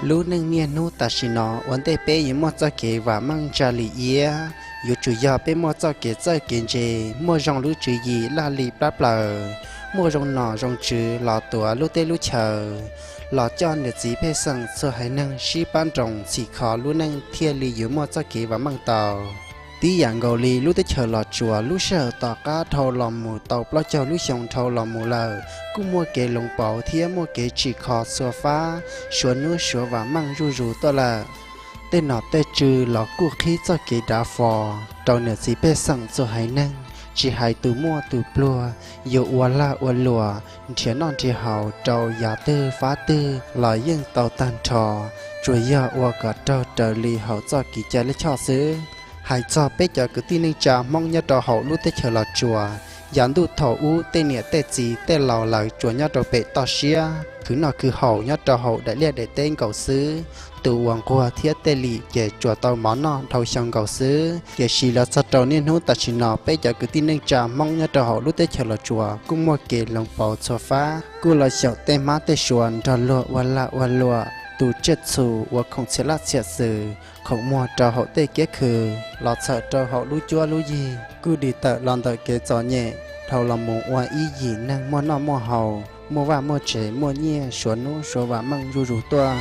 Lub neej niaj hnub tam sim no ua ntej peb yuav muaj txoj kev vam meej tsa li iab, yuav tsum yog peb muaj txoj kev txawj kev ntse, muaj zoo lub tswv yim laj lim plab plaws, muaj zoo nom zoo tswv los tuav lub teb lub chaws, los coj niam txiv pej xeem txhua haiv neeg sib pab nroos txhim kho lub neej thiaj li yuav muaj txoj kev vam meej tau. Tib yam nkaus li lub teb chaws Los Tsuas lub sij hawm tom qab dhau los mus tau plaub caug lub xyoo dhau los mus lawm, kuj muaj kev hloov pauv thiab muaj kev tsim kho txhua fab, suav hnub suav vam meej zuj zus tuaj lawm. Tej nom tej tswv los kuj qhib txoj kev dav fo rau niam txiv pej xeem txhua haiv neeg, tsis hais tus muaj tus pluag, yuav ua lag ua luam, nrhiav noj nrhiav haus rau yav twg fab twg los yeej tau tag nrho, tsuas yog ua kom raug raws li hauv txoj kev cai lij choj xwb. Hais txog peb cov kwv tij neej tsa Hmoob nyob rau hauv lub teb chaws Los Tsuas, yav ntuj thaum ub tej niam tej txiv tej laus lawv tsuas nyob rau pem toj siab, khwv noj khwv haus nyob rau hauv daim liaj daim teb nkaus xwb. Tus uas nquag thiab tej lim ces tsuas tau mov noj dhau xyoo nkaus xwb. Tiam sis los txog rau niaj hnub tam sim no peb cov kwv tij neej tsa Hmoob nyob rau hauv lub teb chaws Los Tsuas kuj muaj kev hloov pauv txhua fab, kuj los xyaum tej hmab tej sua nrog luag ua lag ua luam, tu tsiaj txhu, ua khoom txhia laj txhia xwm, khoom muag rau hauv tej kiab khw, los txhawm rau hauv lub cuab lub yig, kuj dim tawm los ntawm kev txom nyem, dhau los mus ua ib yim neeg muaj noj muaj haus, muaj vaj muaj tsev, muaj nyiaj, suav hnub suav vam meej zuj zus tuaj.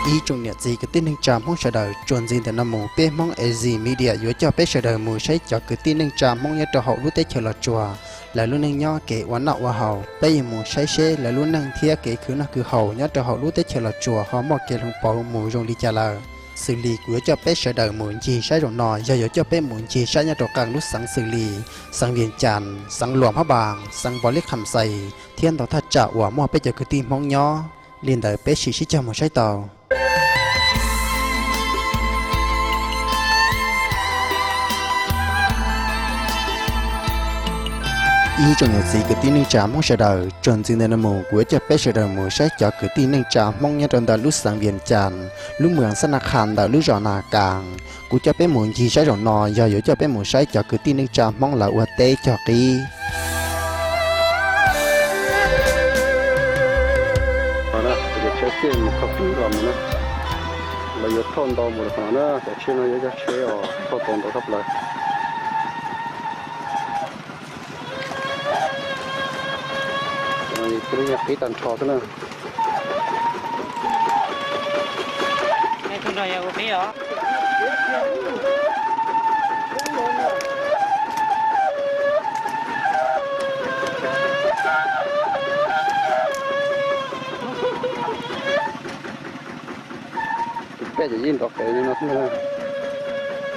Ib tsoom niam txiv kwv tij neej tsa Hmoob sawv daws, txuas ntxiv ntawm no mus peb Hmoob A Z Media yuav coj peb sawv daws mus saib cov kwv tij neej tsa Hmoob nyob rau hauv lub teb chaws Los Tsuas lawv lub neej nyob kev ua noj ua haus. Peb yuav mus saib seb lawv lub neej thiab kev khwv noj khwv haus nyob rau hauv lub teb chaws Los Tsuas ho muaj kev hloov pauv mus zoo li cas lawm. Xws li kuv yuav coj peb sawv daws mus ncig saib zaum no yog yuav coj peb mus ncig saib nyob rau qee lub xeev xws li xeev Vias Cas, xeev Luam Phab Npas, xeev Npos Lis Kham Xais thiab ntau thaj tsam uas muaj peb cov kwv tij Hmoob nyob. Li ntawd peb sim sib cog mus saib tau. Ib tsoom niam txiv kwv tij neej tsa Hmoob sawv daws, txuas ntxiv ntawm no mus kuv yuav coj peb sawv daws mus saib cov kwv tij neej tsa Hmoob nyob rau ntawm lub xeev Vias Cas, lub moos Xab Nas Khas ntawm lub zos Nas Kas. Kuv coj peb mus ncig saib zaum no yog yuav coj peb mus saib cov kwv tij neej tsa Hmoob lawv ua teb cog qib. Tsheb tiaj mus txog qib los mus na, lawv yuav thauj ntau mus rau qhov no na, cov tsheb no yog cov tsheb uas thauj tau ntau tshaj plaws. Qib tag nrho xwb na. Tus peb ces yeej nrov qees li no xwb ntag.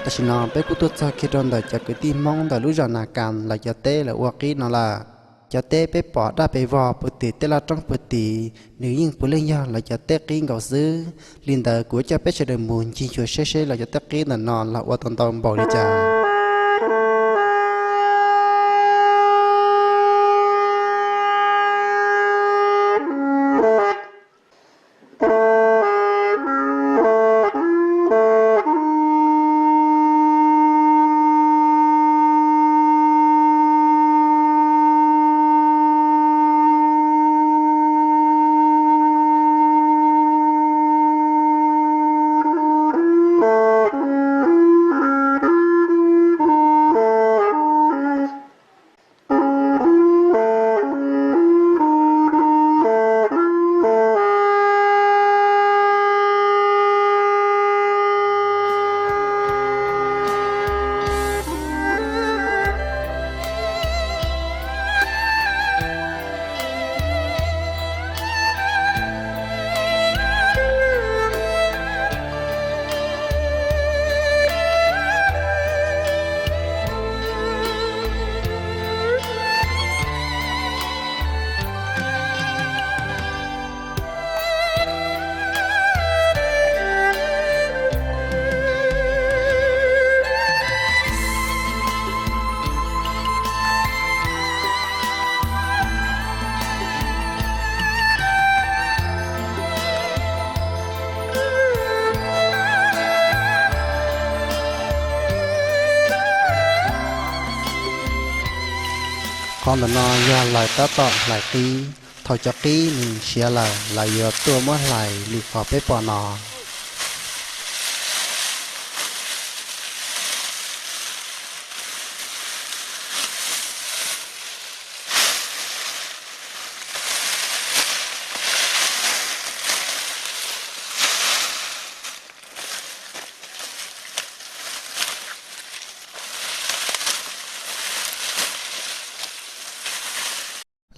Tam sim no peb kuj tuaj txog kiag rau ntawm cov kwv tij Hmoob ntawm lub zos Nas Kas lawv cov teb lawv ua qib no lawm. Cov teb peb pom daj pes vog puag tim tej laj roob puag tid, nws yeej puav leej yog lawv cov teb qib nkaus xwb. Li ntawd kuv yuav coj peb sawv daws mus ncig xyuas saib seb lawv cov teb qib ntawm no los ua tau ntau npaum li cas. Qhov ntawm no yog lawv tab tom hlais qib. Thaum cov qib nws siav lawm, lawv yuav tuaj muab hlais li qhov peb pom no.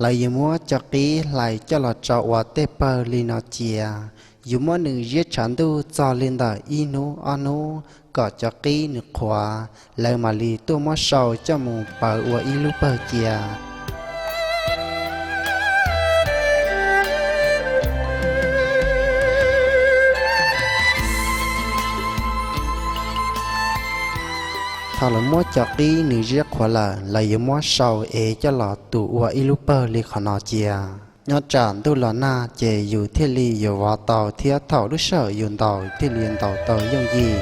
Lawv yuav muab cov qib hlais coj los tso ua tej pawg li no cia. Yuav muab nws ziab tshav ntuj txog li ntawm ib hnub ob hnub kom cov qib nws qhuav, lawv mam li tuaj muab sau coj mus paws ua ib lub pawg cia. Thaum lawv muab cov qib nws ziab qhuav lawm, lawv yuav muab sau ev coj los tus ua ib lub pawg li qhov no cia. Nyob tsam ntuj los nag ces yus thiaj li yuav vov tau thiab thaum lub sij hawm yus ntaus thiaj li ntaus tau yooj yim.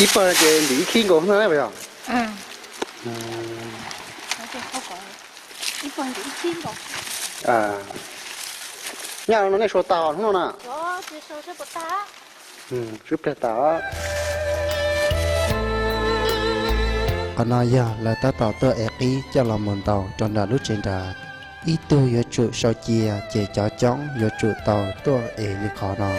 Ib pawg ces ntim ib khib nkaus na yog? Nyaj no nej sau tas hnub no na? Sib pliag tas. Qhov no yog lawv tab tom tuaj ev qib coj los mus ntaus rau nram lub tsev nrad. Ib tug yuav tsum sau cia ces cov coob yuav tsum tau tuaj ev li qhov no.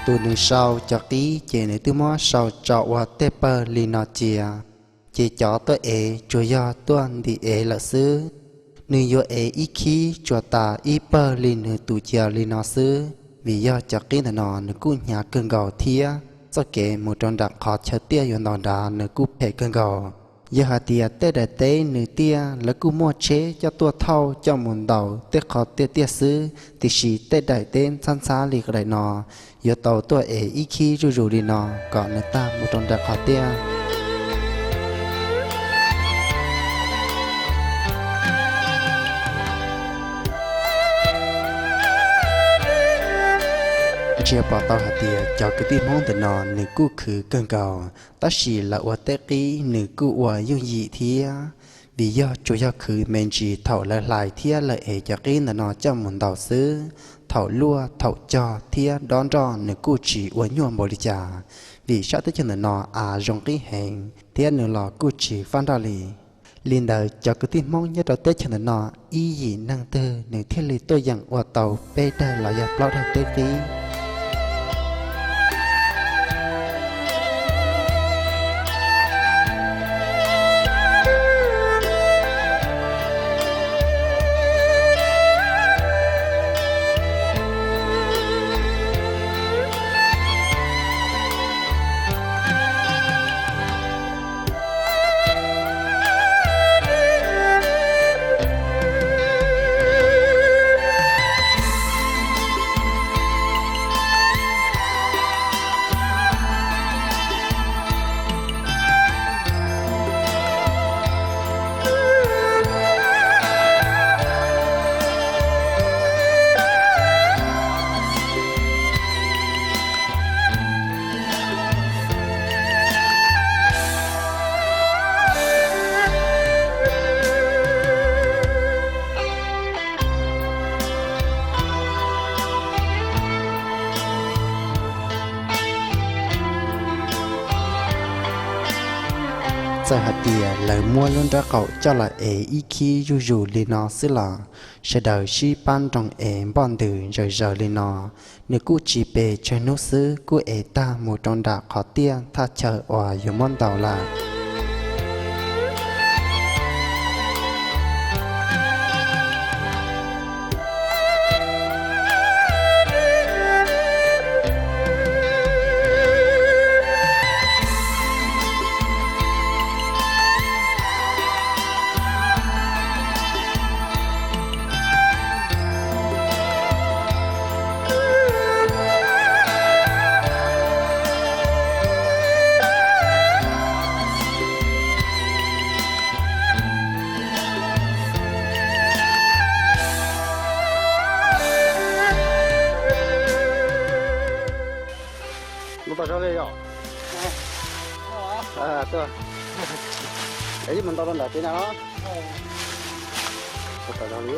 Tus nws sau cov qib ces nws twb muab sau tso ua tej pawg li no cia. Ces cov tuaj ev tsuas yog tuaj ntim ev lawm xwb. Nws yuav ev ib khib tsuas tas ib pawg li nws tus cia li no xwb, vim yog cov qib ntawm no nws kuj hnyav kawg nkaus thiab txoj kev mus rau nram qhov chaw tiaj yuav ntaus nrad nws kuj phem kawg nkaus. Yog hais tias tej daim teb nws tiaj lawv kuj muaj tsheb coj tuaj thauj coj mus ntaus tej qhov tiaj tiaj xwb, tiam sis tej daim teb ntxhab ntxhab li daim no yuav tau tuaj ev ib khib zuj zus li no kom nws tag mus rau nram qhov tiaj. Ntsia pom tau hais tias cov kwv tij Hmoob ntawm no nws kuj khwv kawg nkaus, tab sis lawv ua tej qib nws kuj ua yooj yim thiab, vim yog tsuas yog khwv me ntsis thaum lawv hlais thiab lawv ev cov qib ntawm no coj mus ntaus xwb. Thaum luaj thaum cog thiab dob nroj nws kuj tsis ua nyuaj npaum li cas, vim sab teb chaws ntawm no av zoo qib heev thiab nws los kuj tsis fab nroj li. Li ntawd cov kwv tij Hmoob nyob rau teb chaws ntawm no ib yim neeg twg nws thiaj li tuaj yeem ua tau peb daim los yog plaub daim teb qib. Txawm hais tias lawv muab lub nraub qaum coj los ev ib khib zuj zus li no xwb los sawv daws sib pab nroo ev npoj ntws zawm zaws li no, nws kuj tsis pes tsawg hnub xwb kuj ev tag mus rau nram qhov tiaj thaj chaw uas yuav muab ntaus lawm. Mus tom zog li yom? Tuaj, es ib mus ntau rau nram kev na los. Mus tom zog li.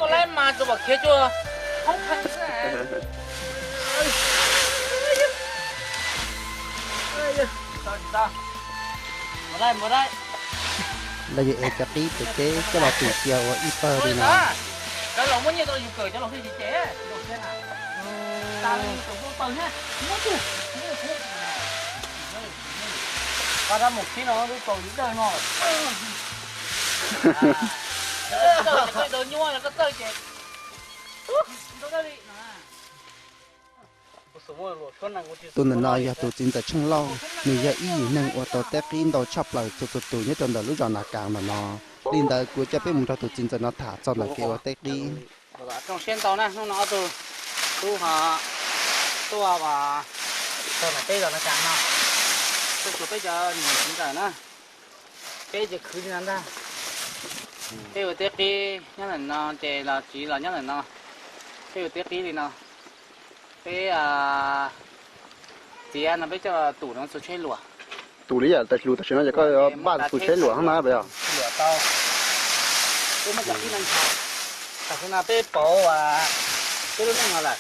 Koj laib mas tsuas pom khiav cuag hoob pheej xwb. Lawv yuav ev cov qib pem teb coj los tim cia ua ib pawg li no. Cov laus muab nyiaj rau yus kawm, cov laus thiaj tsis cem. Mus khib no lub paus dawb no. Tus ntawm no yog tus txiv ntxawm Tsheej Lauj, nws yog ib yim neeg ua tau teb qib ntau tshaj plaws txhua txhua tus nyob rau ntawm lub zos Nas Kas ntawm no. Li ntawd kuv coj peb mus nrog tus txiv ntxawm no tham txog ntawm kev ua teb qib. Zoo siab ntau na, hnub no ob tug tub ho tuaj txog ntawm peb zos Nas Kas no, tuaj xyuas peb cov niam txiv ntxawm na. Peb ces khwv li no ntag. Peb ua teb qib nyob ntawm no ces los txiv los nyob ntawm no. Peb ua teb qib li no. Peb txiav no peb coj tus no txug tsheb luam. Tus li yam tas lus tam sim no ces koj npaj tus tsheb luam hab na peb os. Tam sim no peb pauv peb lub neej no lawm.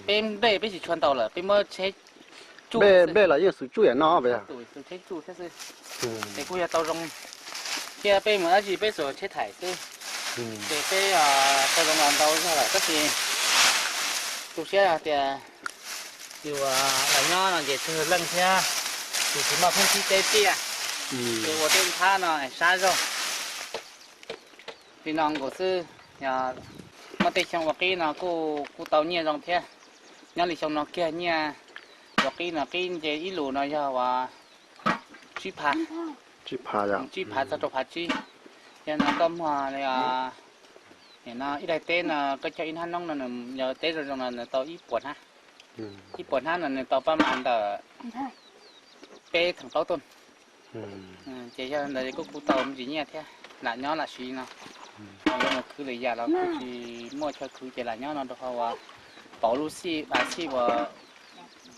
Peb nplej peb tsis tshua ntau lawm, peb muab tsheb tsuj, nplej los yeej xwm tsuj yam no peb os. Tus tsheb tsuj thiab xwb. Ces kuj yog tau zoo, thiab peb mus dab tsi peb xuas tsheb thaim xwb. Ces peb tau zoo los ntau zog lawm tab sis tu siab tias yus los nyob no ces tsawg leej thiab, yus tsis muaj pheej tib teb tiaj, ces ua tej nthab no sab zog li no nkaus xwb. Yog muaj tej xyoo ua qib no kuj tau nyiaj zoo thiab. Nyob li xyoo no kiag nyiaj ua qib no qib nce ib lus no yog uas tsib phav, tsib phav txog rau phav tsib. Yog no koj muag nim no ib daig teb no koj cog ib hnab noob no nws yog teb zoo zoo no nws tau ib puas hnab. Ib puas hnab no nws tau pab mas ntawm peb theem plaub tuj. Ces yog ntawd kuj kuj tau me ntsis nyiaj thiab, lam nyob lam siv no. Yuav mus khwv lwm yam los kuj tsis muaj chaw khwv ces lam nyob no rau qhov uas pauv lub xij a xij uas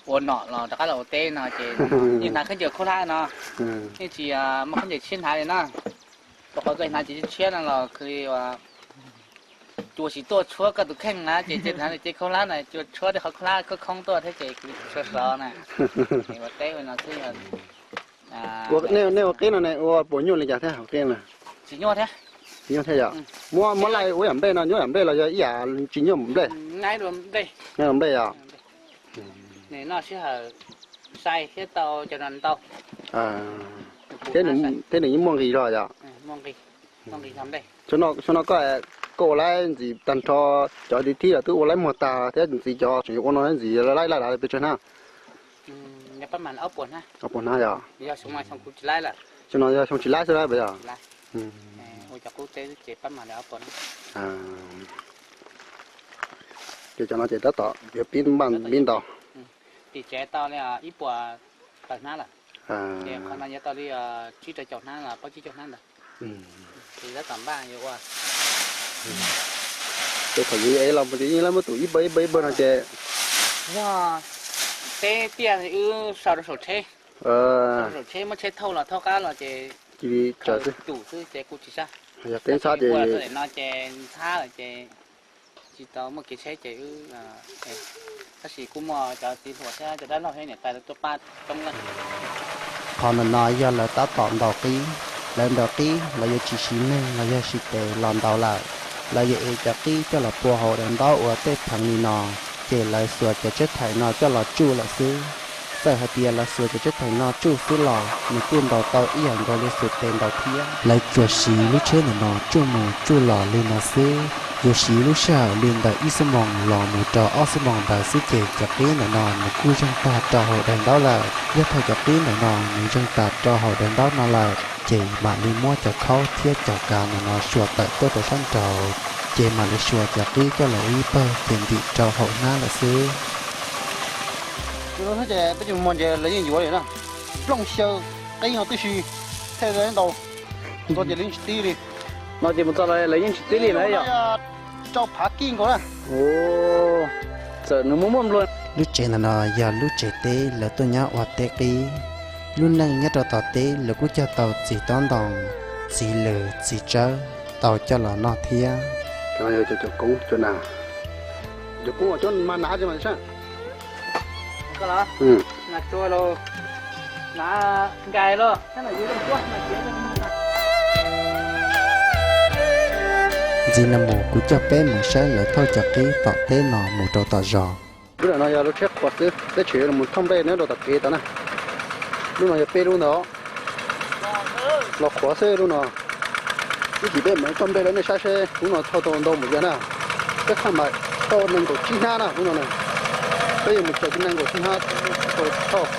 ua nom los rov qab los ua teb no ces yeej hnav khaub ncaws khaub hlab no, yeej tsis muaj khaub ncaws tshiab hnav li na. Rau qhov koj hnav ces tshiab no los khwv cua tsis tuaj tshuab koj tus kheej na, ces hnav ces khaub hlab na cua tshuab tej qhov khaub hlab khoob khoob tuaj thiab ces khwv tsis tshua sov na. Ua teb ua no xwb. Nej ua qib no ne ua puas nyuaj li cas thiab ua qib no? Tsis nyuaj thiab. Tsis nyuaj thiab yom? Muab laij ua yam nplej no nyuaj yam nplej los yog ib yam tsis nyuaj nplej? Nplej yom? Noj sij hawm sai thiab tau cov no ntau. Thiab nws yeej muaj nqis zog yom? Xyoo no koj, koj ua laib ntxiv tag nrho, cov thib thib los twb ua laib muag tag thiab ntxiv cov tseem yuav ua no ntxiv laib laij laij pes tsawg hnab? Ob puas hnab yom? Xyoo no yog xyoo tsis laib xwb lawm yom? Ces cov no ces tab tom yuav pib npaj pib ntaus. Tim tsev tau li ib puas tawm hnab lawm. Ces qhov no yuav tau li tsib rau caum hnab los plaub tsib caum hnab ntawd. Ces tab tom npaj yuav ua. Ces thaum yus ev los mus ces yeej muab tus ib pawg ib pawg ib pawg no ces yog teb tiaj wb sau rau saum tsheb, sau rau saum tsheb muab tsheb thauj los thauj qab los ces cia li tsaws xwb, ces kuj tsis sab. Yog teb ntxhab ces no ces ntxhab lawm ces tsis tau muaj kev tsheb ces wb, tab sis kuj muaj cov txiv hluas thiab cov dab laug thiab niam tais tuaj pab coob leej. Qhov ntawm no yog lawv tab tom ntaus qib. Lawv ntaus qib los yuav tsis siv neeg los yog siv tes los ntaus lawm. Lawv yuav ev cov qib coj los pua hauv daim ntaub ua tej pheev li no, ces lawv xuas cov tsheb theem no coj los tsuj lawm xwb. Txawm hais tias lawv xuas cov tsheb theem no tsuj xwb los nws kuj ntaus tau ib yam nkaus li xuas tes ntaus thiab. Lawv tsuas siv lub tsheb ntawm no tsuj mus tsuj los li no xwb. Yuav siv lub sij hawm li ntawm ib xuab moos los mus rau ob xuab moos ntawd xwb ces cov qib ntawm no nws kuj zeeg tag rau hauv daim ntaub lawm. Yog thaum cov qib ntawm no nws zeeg tag rau hauv daim ntaub no lawm, ces mam li muab cov khaub thiab cov kav ntawm no xuas tawm tuaj rau sab nraud, ces mam li xuas cov qib coj los ua ib pawg ces ntim rau hauv hnab lawm xwb. Ces peb cov hmos ces lawv yeej yuav li na, plooj xyaw qib no tib si, thiaj li ntau, mus txog ces lawv yeej tsis tib li. No ces mus txog lawv yeej tsis tib li na yom. Rau phav kij nkaus na. Txawm nws muaj muaj nplua. Lub tsev ntawm no yog lub tsev teb lawv tuaj nyob ua teb qib. Lub neej nyob rau tom teb lawv kuj cog tau txiv tob ntoo, txiv lws, txiv tsawb tau coj los noj thiab. Cov koob cov na, cov koob cov mas nav. Ntxiv no mus kuv coj peb mus saib lawv thauj cov qib tom teb no mus rau tom zos. Lub ntawm no yog lub tsheb qhuav xwb, peb tseem yuav los thauj nplej nyob rau tom kev tod na. Lub no yog peb lub ntawd, los qhuav xwb lub no. Ib chim peb mam thauj nplej rau nej saib seb lub no thauj tau ntau npaum li cas na. Peb thauj mas thauj nees nkaum tsib hnab na lub no na. Peb yuav mus txog nees nkaum tsib hnab tau thauj.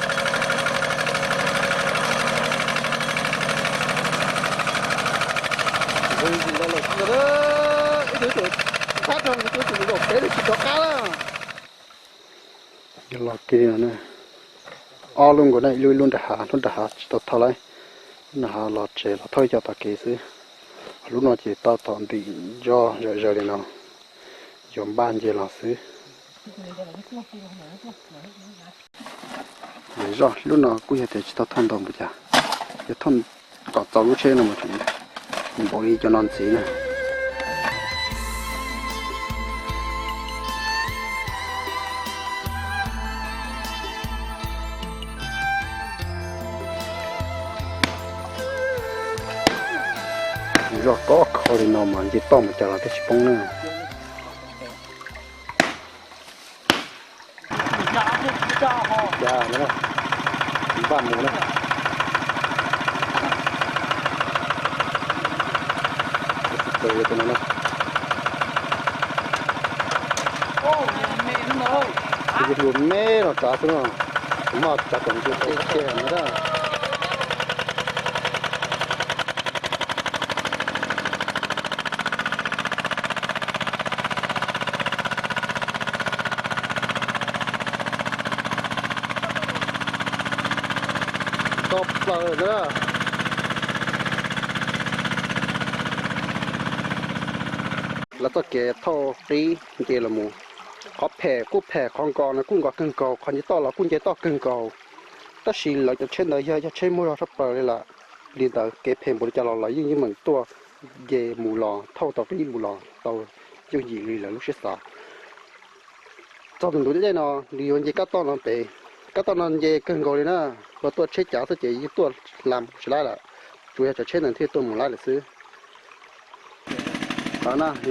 Ib tug tab rog, ib tug zaum kev tsis rov qab lawm. Los kiag ob lub nkaus na, ib lub ib lub nram hav, lub nram hav tsis tau thauj lauj. Lub nram hav los tsev los thauj ib co tom kev xwb. Lub no ces tau tom ntim zoj zawm zaws li no, yuav npaj nce los xwb. Zoj lub no kuj yog tias tsis tau thauj ntau npaum cas, yog thauj kom txaus lub tsheb no mas tseem npaum li cov no ntxiv na. Zoj kob kho li no mas nce toj mus cas los twb tsis poob na. Npaj mus na. Tus me los tsav xwb no, kuv mas tsav kom ntsia tej kiag no na. Toj plaws na. Lawv txoj kev thauj qib nce los mus, qhov phem kuj phem, qhov nkos no kuj nkos kawg nkaus, qhov nce toj los kuj nce toj kawg nkaus. Tab sis lawv cov tsheb ntawd yog cov tsheb muaj zog tshaj plaws li lawm. Li ntawd kev phem npaum li cas los lawv yeej yeej meem tuaj nce mus los thauj tau qib mus los tau yooj yim li lawv lub siab xav. Txog tus ntug dej no, nws yuav nce kab toj no pem, kab toj no nce kawg nkaus li na, luag tuaj tsheb cav xwb ces yeej tuaj hla mus tsis laib lawm, tsuas yog cov tsheb ntawd thiaj tuaj mus laib lawm xwb. Qhov no